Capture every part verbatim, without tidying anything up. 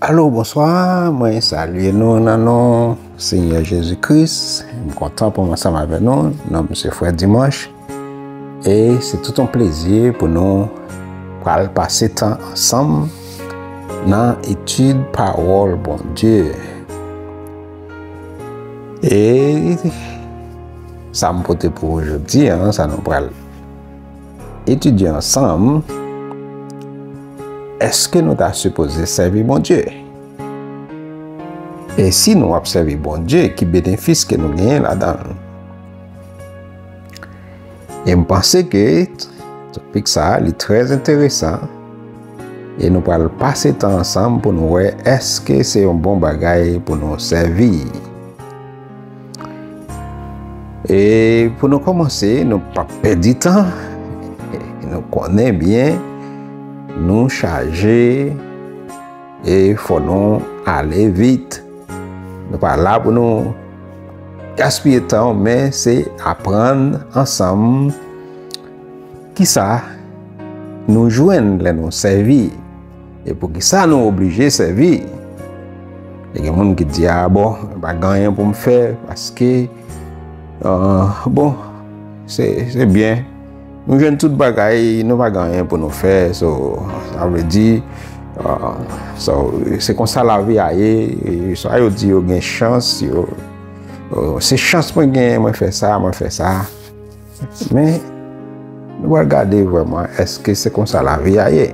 Alo, bonswa, mwen salye nou nan non Senyè Jezi Kris. M kontan pou m ansanm avè nou, non m se Frè Dimanche. E se tout yon plezi pou nou pral pase tan ansanm nan etid pawòl Bondye. E sa m pote pou ou jodi a, sa nou pral etidye ansanm, èske nou ta sipoze sèvi Bondye? E si nou ap sèvi Bondye, ki benefis ke nou genyen ladan l? E m panse ke topik sa a, li trè enteresan. E nou pral pase tan ansanm pou nou wè èske se yon bon bagay pou nou sèvi. E pou nou kòmanse, nou p ap pèdi tan. Nou konnen byen, nou chaje e fò nou ale vit. Nou pa la pou nou gaspiye tan, men se aprann ansanm kisa nou jwenn lè nou sèvi. E poukisa nou oblije sèvi? E gen moun ki di, "A bon, pa gen anyen pou m fè, paske, ah, bon, se, se byen. Nou jwenn tout bagay, nou pa gen anyen pou nou fè." So, sa vle di, ah, so, se konsa lavi a ye. E sa yo di yo gen chans, yo, oh, se chans mwen gen, mwen fè sa, mwen fè sa. Men, nou pral gade vrèman, èske se konsa lavi a ye?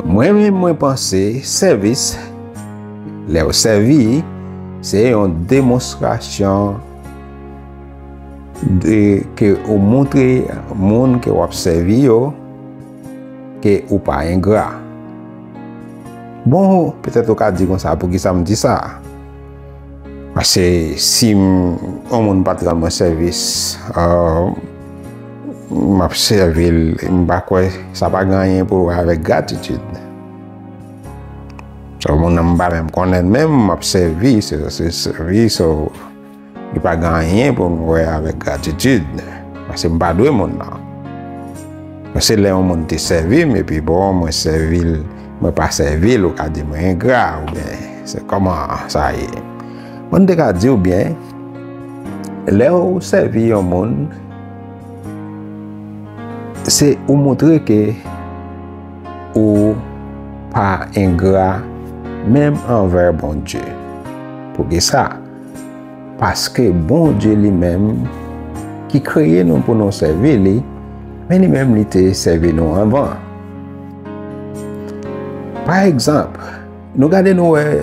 Mwen menm, mwen panse sèvis, lè w sèvi, se yon demonstrasyon de, ke ou montre moun ke w ap sèvi yo, ke ou pa engra. Bon, petèt ou ka di konsa, poukisa m di sa? Paske si m, yon moun pa t rann mwen sèvis, ah, m ap sèvi l, m pa kwè sa pa gen anyen pou wè avèk gratitid. So, moun nan m pa menm konnen l menm, m ap sèvi, se, se sèvi, so, li pa gen anyen pou m wè avèk gratitid, paske m pa dwe moun nan. Paske lè yon moun te sèvi m, epi bon, mwen sèvi l, mwen pa sèvi l, ou ka di mwen engra, oubyen se kòman sa ye. Mwen te ka di w byen, lè w sèvi yon moun, se ou montre ke ou pa engra menm anvè Bondye. Poukisa? Paske Bondye li menm ki kreye nou pou nou sèvi li, men li menm li te sèvi nou anvan. Pa egzanp, nou gade nou wè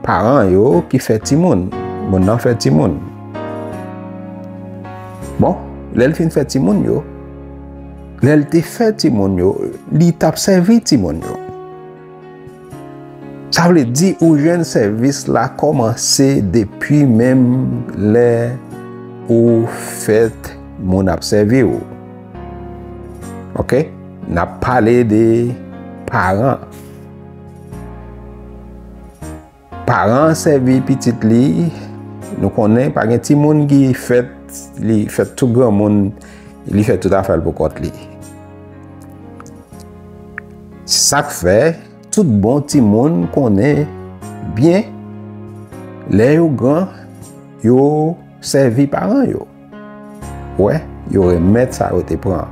paran yo ki fè timoun, moun nan fè timoun. Bon, lè l fin fè timoun yo, lè l te fè timoun yo, li t ap sèvi timoun yo. Sa vle di ou jwenn sèvis la kòmanse depi menm lè ou fèt moun ap sèvi w. Oke? N ap pale de paran. Paran sèvi pitit li, nou konnen pa gen timoun ki fèt, li fèt tou granmoun, li fè tout afè l pou kont li. Se sa k fè tout bon timoun konnen byen, lè yo gran, yo sèvi paran yo. Wè, yo remèt sa yo te pran.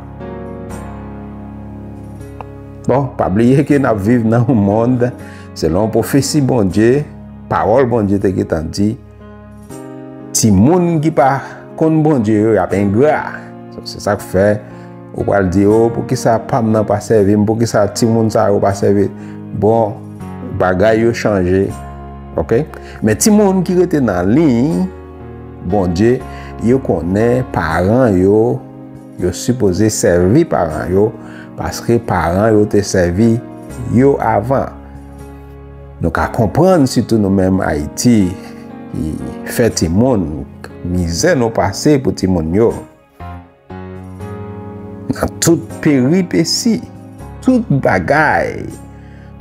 Bon, pa bliye ke n ap viv nan yon mond, selon pwofesi Bondye, pawòl Bondye te gentan di, timoun ki pa konn Bondye yo, y ap engra. So, se sa k fè ou pral di, "O, poukisa pa m nan pa sèvi m? Poukisa timoun sa yo pa sèvi?" Bon, bagay yo chanje. Oke? Men timoun ki rete nan liy Bondye, yo konnen paran yo, yo sipoze sèvi paran yo, paske paran yo te sèvi yo avan. Nou ka konprann, sitou nou menm Ayiti, ki fè timoun, mizè nou pase pou timoun yo. Nan tout peripesi, tout bagay.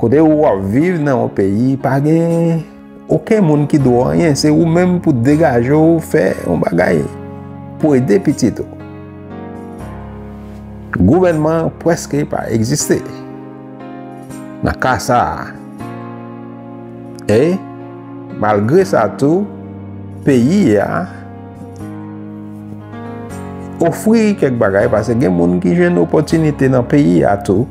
Kote ou ap viv nan yon peyi, pa gen okenn moun ki dwe w anyen. Se ou menm pou degaje w, fè yon bagay pou ede pitit ou. Gouvènman prèske pa egziste. nan ka sa a. E, malgre sa tou, peyi a ofri kèk bagay, paske gen moun ki jwenn opòtinite nan peyi a tou,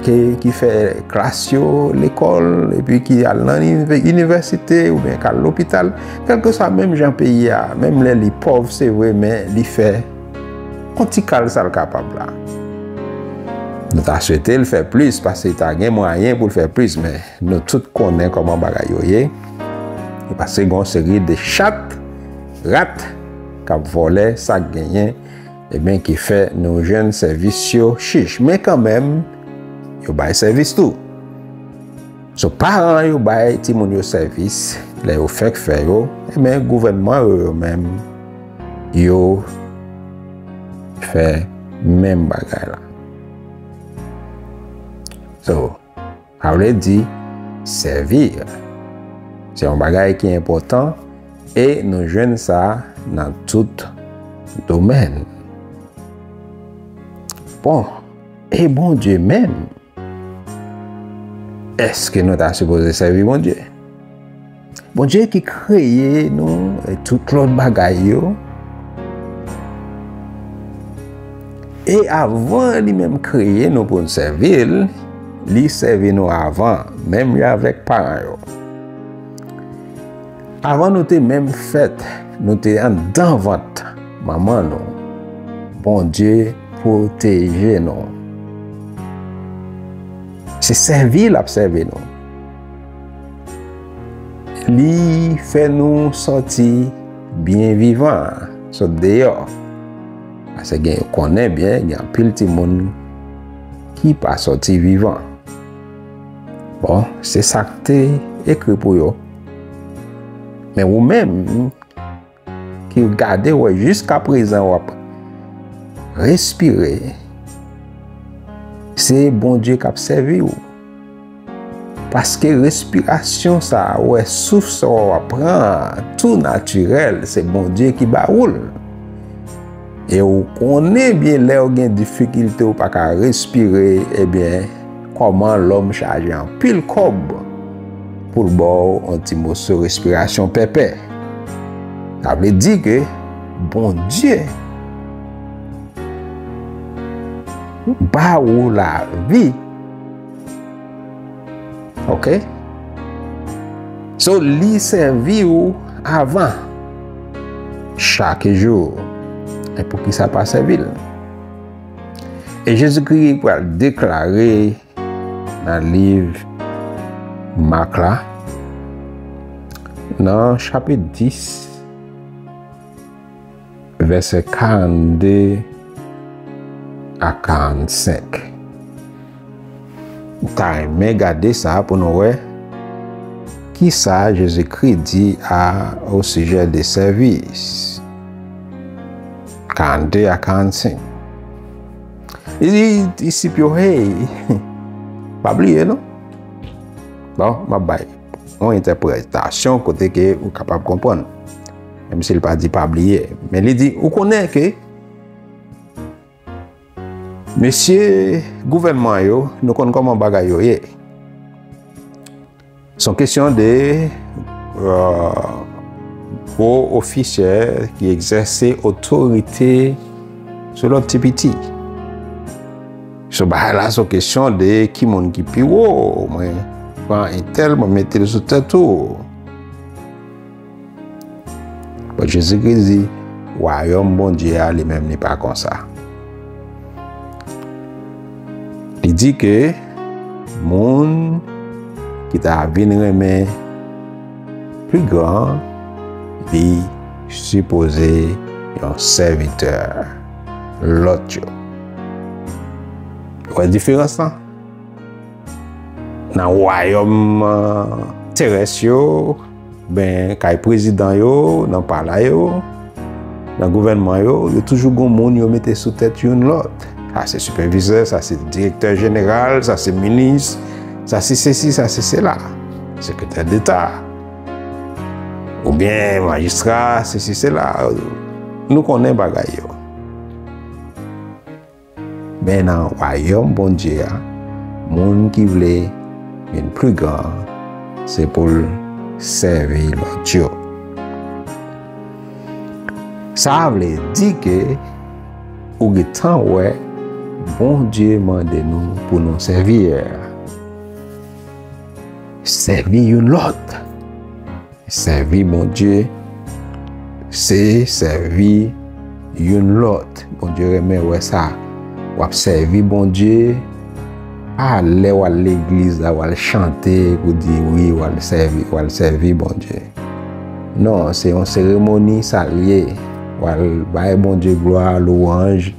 ki, ki fè klas yo lekòl, epi ki al nan inivè-, inivèsite, oubyen k al lopital, kèlkeswa menm jan peyi a, menm lè li pòv, se vre, men li fè yon ti kal sa l kapab la. Nou ta swete l fè plis, paske ta gen mwayen pou l fè plis, men nou tout konnen kòman bagay yo ye. E paske gen yon seri de chat, rat, k ap vòlè sa k genyen, ebyen, ki fè nou jwenn sèvis yo chich. Men kanmenm, yo bay sèvis tou. So, paran yo bay timoun yo sèvis, lè yo fèk fè yo, ebyen, gouvènman yo, yo menm, yo fè menm bagay la. So, sa vle di, sèvi. Se yon bagay ki enpòtan e nou jwenn sa nan tout domèn. Bon, e Bondye menm? Èske nou ta sipoze sèvi Bondye? Bondye ki kreye nou e tout lòt bagay yo. E avan li menm kreye nou pou n sèvi l, li sèvi nou avan, menm jan avèk paran yo. Avan nou te menm fèt, nou te anndan vant manman nou. Bondye pwoteje nou. Se sèvi l ap sèvi nou. Li fè nou sòti byen vivan, sot deyò. Paske gen, konnen byen, gen anpil timoun ki pa sòti vivan. Bon, se sa k te ekri pou yo. Men ou menm, ki gade wè jiska prezan w ap respire, se Bondye k ap sèvi w. Paske respirasyon sa a, ou wè souf sa w ap pran an, tou natirèl, se Bondye ki ba ou l. E ou konnen byen lè w gen difikilte, ou pa ka respire, ebyen, kòman lòm chaje anpil kòb pou l ba w yon ti moso respirasyon pèpè? Sa vle di ke Bondye ba ou lavi. Oke? So, li sèvi w avan, chak jou. E poukisa pa sèvi l? E Jezikri pral deklare nan liv Mak la, nan chapit dis, vèsè karannde a karannsenk. M ta renmen gade sa pou nou wè kisa Jezikri di a, o sijè de sèvis. Karannde a karannsenk. Li di disip yo, hey, pa bliye non. Bon, m ap bay yon entèpretasyon kote ke ou kapab konprann. Menm si l pa di pa bliye. Men li di, ou konnen ke mesye gouvènman yo, nou konn kòman bagay yo ye. Se yon kesyon de, euh, gwo ofisyè ki egzèse otorite sou lòt ti piti. So, bagay la, se yon kesyon de ki moun ki pi wo. Mwen pran entèl, mwen mete l sou tèt ou. Bon, Jezikri di, wayòm Bondye a, li menm, li pa konsa. Li di ke moun ki ta vin renmen pli gran, li sipoze yon sèvitè lòt yo. Ou wè diferans lan? Nan wayòm, euh, terès yo, ben, kay prezidan yo, nan palè yo, nan gouvènman yo, yo toujou gon moun yo mete sou tèt youn lòt. Sa se sipèvizè, sa se direktè jeneral, sa se minis, sa se sesi, sa se sela, sekretè deta, oubyen majistra, sesi, sela. Nou konnen bagay yo. Men nan wayòm Bondye a, Moun ki vle vin pli gran, se pou l sèvi lòt yo. Sa vle di ke ou gentan wè Bondye mande nou pou nou sèvi. Sèvi youn lòt. Sèvi Bondye, se sèvi youn lòt. Bondye renmen wè sa. W ap sèvi Bondye, pa lè w al legliz la, w al chante pou di wi, w al sèvi, w al sèvi Bondye. Non, se yon seremoni sa l ye. W al bay Bondye glwa, lwanj,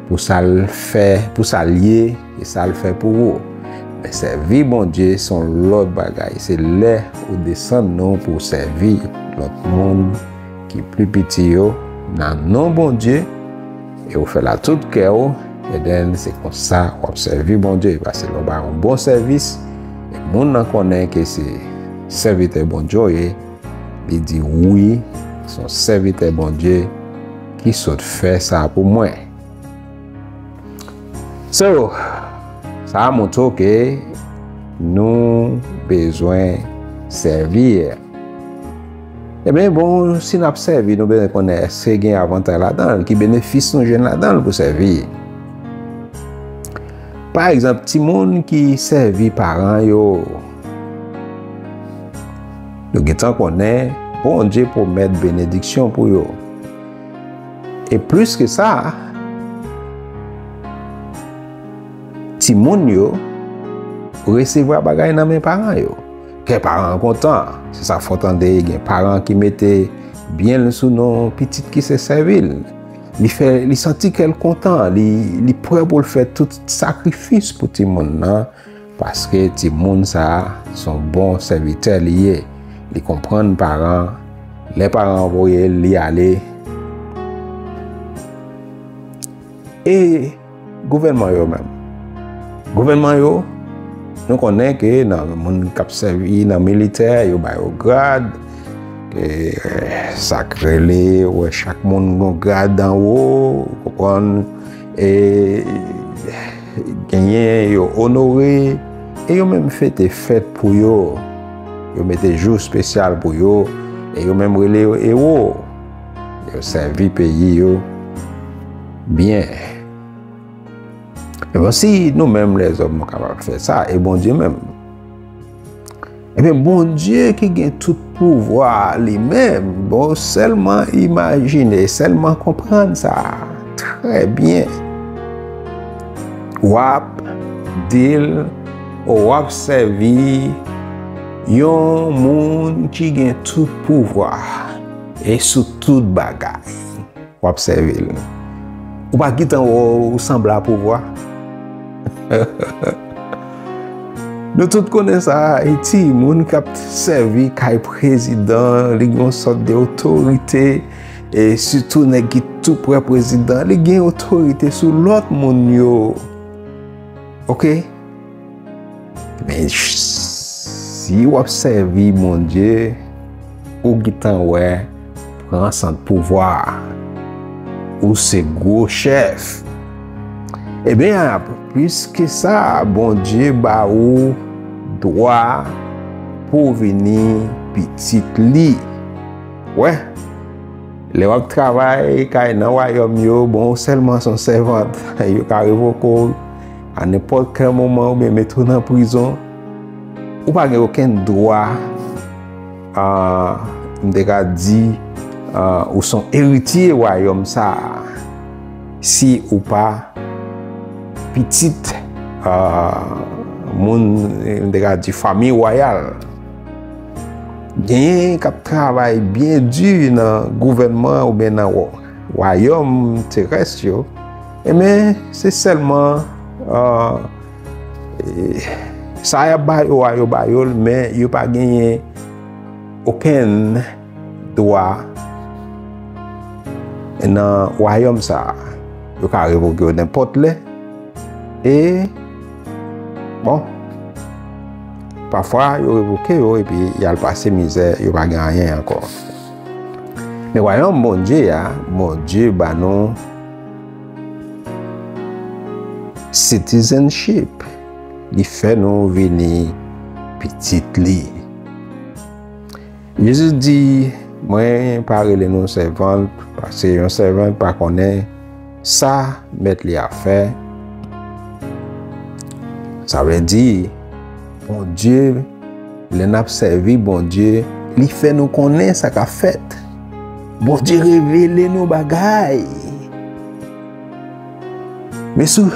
pou sa l fè, pou sa l ye, e sa l fè pou ou. Men sèvi Bondye se yon lòt bagay. Se lè ou desann non pou w sèvi lòt moun ki pli piti yo nan non Bondye, e ou fè l ak tout kè w, ebyen, se konsa w ap sèvi Bondye. Paske lè w bay yon bon sèvis, e moun nan konnen ke se sèvitè Bondye w ye, li di, wi, se yon sèvitè Bondye ki sot fè sa pou mwen. So, sa a montre w ke nou bezwen sèvi. Ebyen, bon, si n ap sèvi, nou bezwen konnen èske gen avantaj ladan l, ki benefis nou jwenn ladan l pou sèvi. Pa egzanp, timoun ki sèvi paran yo, yo gentan konnen Bondye pwomèt benediksyon pou yo. E plis ke sa, timoun yo resevwa bagay nan men paran yo. Kè paran an kontan, se sa fò tande, gen paran ki mete byen l sou non pitit ki se sèvi l. Li fè, li santi kè l kontan, li, li prè pou l fè tout sakrifis pou timoun nan, paske timoun sa a se yon bon sèvitè li ye. Li konprann paran, lè paran an voye l, li ale. E gouvènman yo menm. Gouvènman yo, nou konnen ke nan moun k ap sèvi nan militè, yo ba yo grad, e, sa k rele, wè, chak moun gon grad anwo, ou konprann, e genyen yo onore, e yo menm fete fèt pou yo. Yo mete jou espesyal pou yo, e yo menm rele yo ewo. Yo sèvi peyi yo byen. Ebyen, si nou menm lèzòm nou kapab fè sa, e Bondye menm? Ebyen, Bondye ki gen tout pouvwa a li menm, bon, sèlman imajine, sèlman konprann sa trè byen. W ap di l, w ap sèvi yon moun ki gen tout pouvwa e sou tout bagay. W ap sèvi l. Ou pa gentan wè w sanble a pouvwa? Nou tout konnen sa, Ayiti, moun k ap sèvi kay prezidan, li gen yon sòt de otorite, e sitou nèg ki tou prè prezidan, li gen otorite sou lòt moun yo. Oke? Men si w ap sèvi Bondye, ou gentan wè pran sant pouvwa a. Ou se gwo chèf. Ebyen, plis ke sa, Bondye ba ou dwa pou w vini pitit li. Wè, lè w ap travay kay nan wayòm yo, bon, ou sèlman se yon sèvant. Yo ka revoke w a nenpòt kèl moman oubyen mete w nan prizon. Ou pa gen okenn dwa, ah, m te ka di, ah, ou se yon eritye wayòm sa a, si ou pa pitit, ah, moun, m te ka di, fanmi wayal. Genyen k ap travay byen di nan gouvènman oubyen nan wa-, wayòm terès yo, ebyen, se sèlman, ah, e, sa y ap ba yo a, yo ba yo l, men yo pa genyen okenn dwa nan wayòm sa a. Yo ka revoke yo nenpòt lè. E, bon, pafwa, yo revoke yo, epi y al pase mizè, yo pa gen anyen ankò. Men wayòm Bondye a, Bondye ba nou citizenship. li fè nou vini pitit li. Jezi di, mwen pa rele nou sèvant, paske yon sèvant pa konnen sa mèt li ap fè. Sa vle di, Bondye, lè n ap sèvi Bondye, li fè nou konnen sa k ap fèt. Bondye revele nou bagay. Men sou,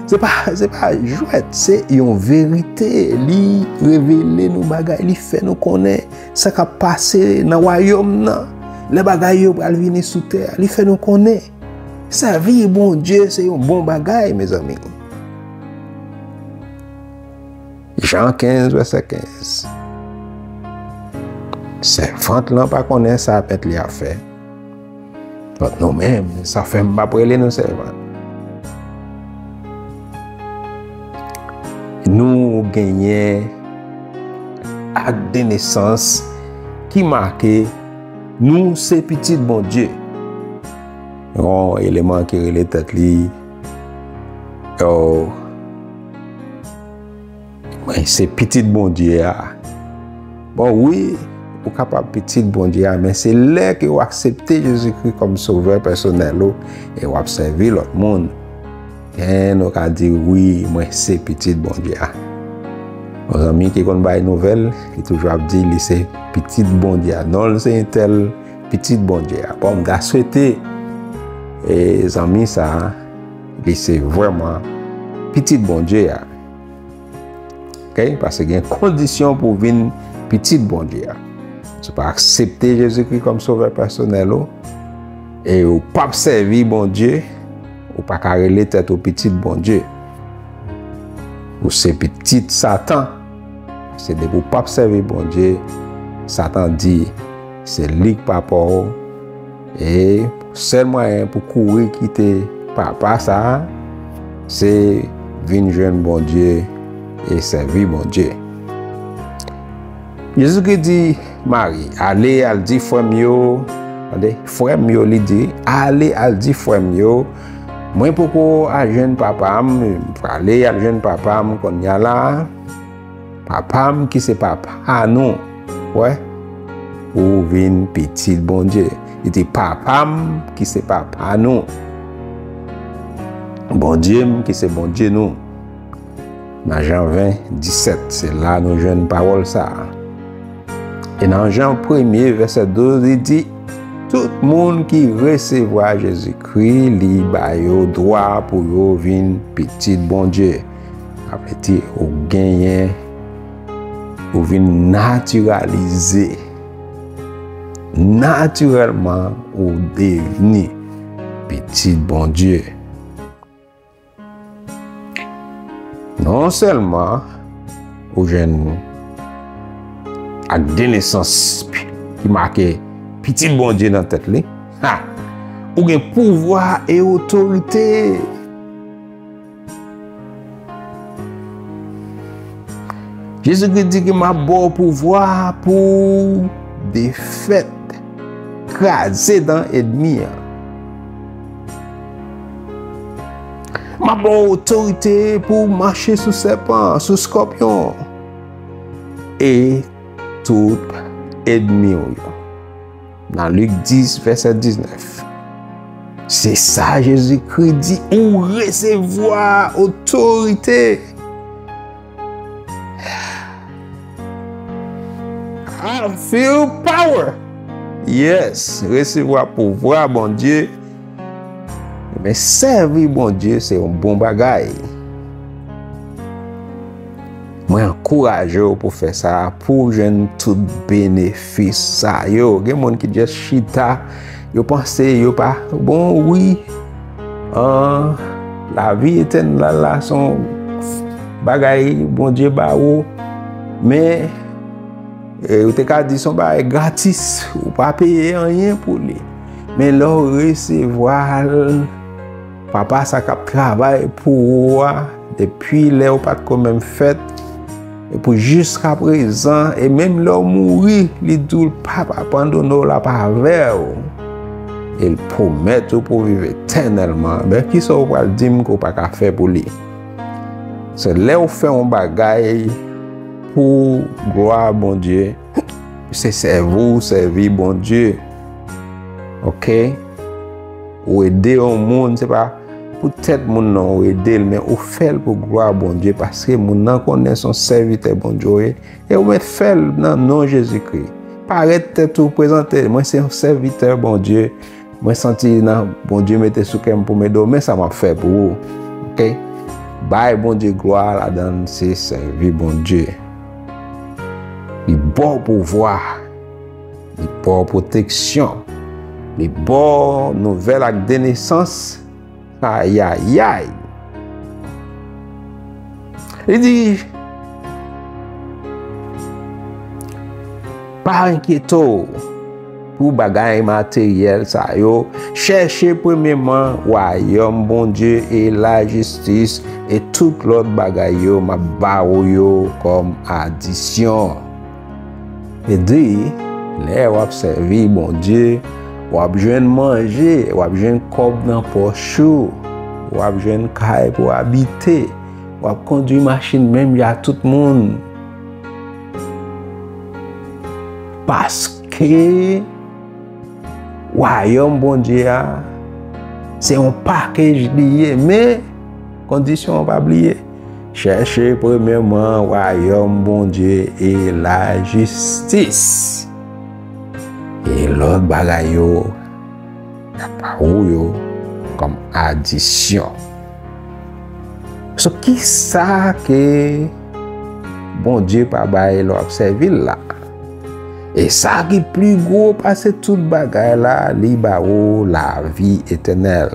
se pa, se pa jwèt, se yon verite. Li revele nou bagay, li fè nou konnen sa k ap pase nan wayòm nan. Lè bagay yo pral vini sou tè a, li fè nou konnen. Sèvi Bondye se yon bon bagay, mezanmi. Jan kenz, vèsè kenz. Sèvant lan pa konnen sa mèt li ap fè. Donk, nou menm, sa fè m p ap rele nou sèvant. Nou genyen ak de nesans ki make nou se pitit Bondye. Yon eleman ki rele tèt li, yo, mwen se pitit Bondye a. Bon, wi, ou kapab pitit Bondye a, men se lè ke w aksepte Jezikri kòm sovè pèsonèl ou e w ap sèvi lòt moun. Gen, nou ka di, wi, mwen se pitit Bondye a. Yon zanmi ki konn bay nouvèl, li toujou ap di li se pitit Bondye a. Non l se entèl, pitit Bondye a. Bon, m ta swete, e, zanmi sa a, li se vrèman pitit Bondye a. Ok? Paske gen kondisyon pou w vin pitit Bondye a. Si w pa aksepte Jezikri kòm sovè pèsonèl ou, e ou p ap sèvi Bondye, ou pa ka rele tèt ou pitit Bondye. Ou se pitit Satan. Se depi w p ap sèvi Bondye, Satan di se li k papa w. E sèl mwayen pou kouri kite papa sa a, se vin jwenn Bondye e sèvi Bondye. Jezikri di Mari, ale al di frè m yo, tande, frè m yo, li di, ale al di frè m yo, mwen poko al jwenn papa m, m prale al jwenn papa m kounye a la. Papa m ki se papa nou. Wè, ou vin pitit Bondye. Li di, papa m ki se papa nou. Bondye m ki se Bondye nou. Nan Jan ven, disèt, se la nou jwenn pawòl sa a. E nan Jan premye, vèsè douz, li di, tout moun ki resevwa Jezikri, li ba yo dwa pou yo vin pitit Bondye. Sa vle di, ou genyen, ou vin natiralize. Natirèlman, ou devni pitit Bondye. Non sèlman ou jwenn ak de nesans ki make pitit Bondye nan tèt li, ha, ou gen pouvwa e otorite. Jezikri di ke m ap ba w pouvwa pou w defèt, kraze dan ènmi an. M ap ba w otorite pou w mache sou sèpan, sou skòpyon, e tout ènmi w yo. Nan Lik dis, vèsè diznèf. Se sa Jezikri di, ou resevwa otorite. I feel power. Yes, resevwa pouvwa Bondye. Men sèvi Bondye se yon bon bagay. Mwen ankouraje w pou fè sa, pou w jwenn tout benefis sa yo. Gen moun ki just chita, yo panse yo pa bon, wi. An, lavi etènèl la, se yon bagay Bondye ba ou. Men, e, ou te ka di se yon bagay gratis, ou pa peye anyen pou li. Men lè w resevwa l, Papa sa k ap travay pou ou a, depi lè ou pa t ko menm fèt, e pou jiskaprezan, e menm lè w mouri, li di w l p ap abandone w, l ap avè w. E l pwomèt ou pou w viv etènèlman. Men kisa w pral di m ke w pa ka fè pou li? Se lè w fè yon bagay pou glwa Bondye, se sèvi w sèvi Bondye. Oke? Ou ede yon moun, se pa pou tèt moun nan ou ede l, men ou fè l pou glwa Bondye, paske moun nan konnen se yon sèvitè Bondye w ye, e ou mèt fè l nan non Jezikri. Parèt tèt ou, prezante, mwen se yon sèvitè Bondye, mwen santi nan Bondye mete sou kè m pou m ede w, men sa m ap fè pou ou. Oke? Bay Bondye glwa ladan l, se sèvi Bondye. Li ba w pouvwa, li ba w pwoteksyon, li ba w nouvèl ak de nesans. Ayayay! Li di, pa enkyete w pou bagay materyèl sa yo, chèche premyeman wayòm Bondye e lajistis, e tout lòt bagay yo m ap ba ou yo kòm adisyon. Li di, lè w ap sèvi Bondye, w ap jwenn manje, w ap jwenn kòb nan pòch ou, w ap jwenn kay pou w abite, w ap kondwi machin menm jan ak tout moun. Paske wayòm Bondye a, se yon pakej li ye, men kondisyon an, pa bliye, chèche premyeman wayòm Bondye e lajistis, e lòt bagay yo, y ap ba ou yo kòm adisyon. So, kisa ke Bondye pa bay lè w ap sèvi l la? E sa ki pli gwo pase tout bagay la, li ba ou lavi etènèl.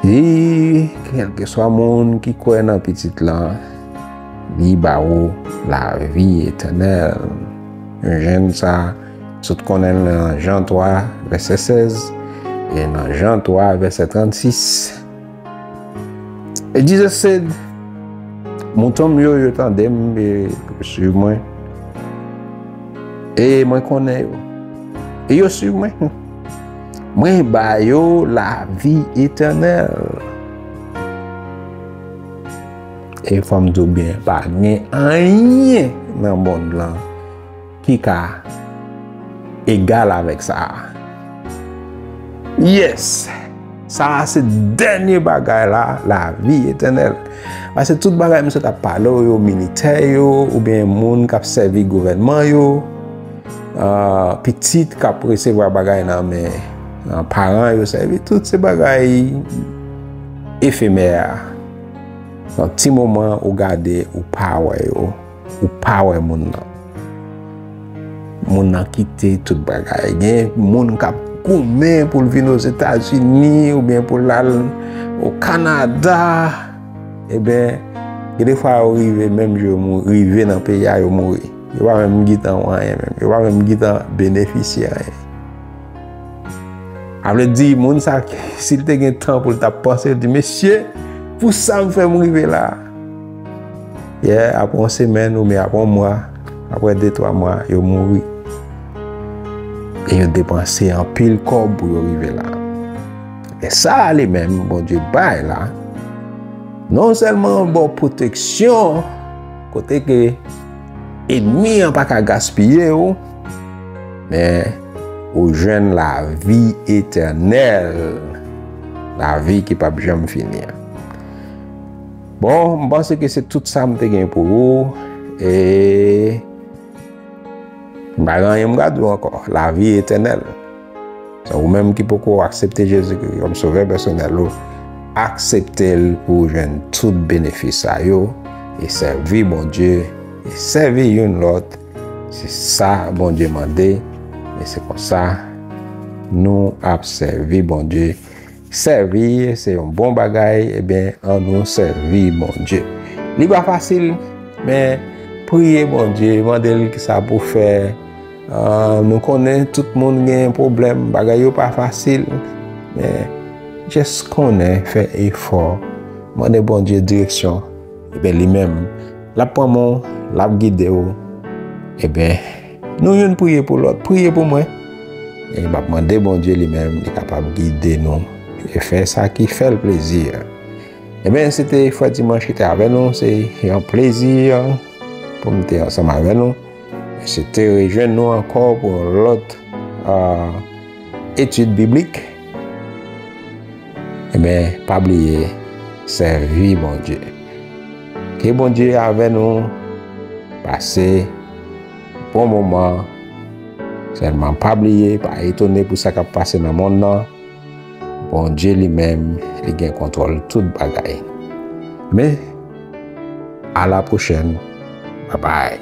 E kèlkeswa moun ki kwè nan Pitit lan, li ba ou lavi etènèl. Nou jwenn sa, sot konnen l nan Jan twa, vèsè sèz, e nan Jan twa, vèsè trannsis. E Jesus said, mouton m yo, yo tande m, e yo suiv mwen. E mwen konnen yo. E yo suiv mwen. Mwen ba yo lavi etènèl. E fò m di w byen, pa gen anyen nan mond lan ki ka egal avèk sa a. Yes! Sa a se dènye bagay la, lavi etènèl. Paske tout bagay misye t ap pale w yo, militè yo, oubyen moun k ap sèvi gouvènman yo, ah, pitit k ap resevwa bagay nan men, ah, paran yo sèvi, tout se bagay efemè. Nan ti moman ou gade, ou pa wè yo, ou pa wè moun nan. Moun nan kite tout bagay. Gen moun k ap goumen pou l vin Ozetazini oubyen pou l al o Kanada. Ebyen, gen de fwa yo rive menm jou yo mou-, rive nan peyi a, yo mouri. Yo pa menm gentan wè anyen menm. Yo pa menm gentan benefisye anyen. A vle di, moun sa, si l te gen tan pou l t ap panse, l di, mesye, pou sa m fè m rive la. Yeah, apre yon semèn oubyen apre yon mwa, apre de, twa mwa, yo mouri. E yo depanse anpil kòb pou yo rive la. E sa a li menm, Bondye bay la, non sèlman ba w pwoteksyon, kote ke ènmi an pa ka gaspiye w, men ou jwenn lavi etènèl, lavi ki p ap janm fini an. Bon, m panse ke se tout sa m te gen pou ou, e m pa gen anyen m ka di w ankò. Lavi etènèl. Se ou menm ki poko aksepte Jezikri kòm sovè pèsonèl ou, aksepte l pou w jwenn tout benefis sa yo, e sèvi Bondye, e sèvi youn lòt. Se sa Bondye mande, e se konsa nou ap sèvi Bondye. Sèvi, se yon bon bagay, ebyen, ann nou sèvi Bondye. Li pa fasil, men priye Bondye, mande l kisa pou fè. Ah, nou konnen tout moun gen pwoblèm, bagay yo pa fasil, men just konnen, fè efò, mande Bondye direksyon, ebyen, li menm, l ap pran men w, l ap gide w, ebyen, nou youn priye pou lòt, priye pou mwen. E m ap mande Bondye li menm, li kapab gide nou e fè sa ki fè l plezi. Ebyen, se te Frè Dimanch ki te avè nou. Se yon plezi pou m te ansanm avè nou. Se te rejwenn nou ankò pou yon lòt, ah, etid biblik. Ebyen, pa bliye, sèvi Bondye. Ke Bondye avè nou. Pase bon moman. Sèlman pa bliye, pa etone pou sa k ap pase nan monn nan. Bondye li menm, li gen kontwòl tout bagay. Men, a la pwochèn. Babay.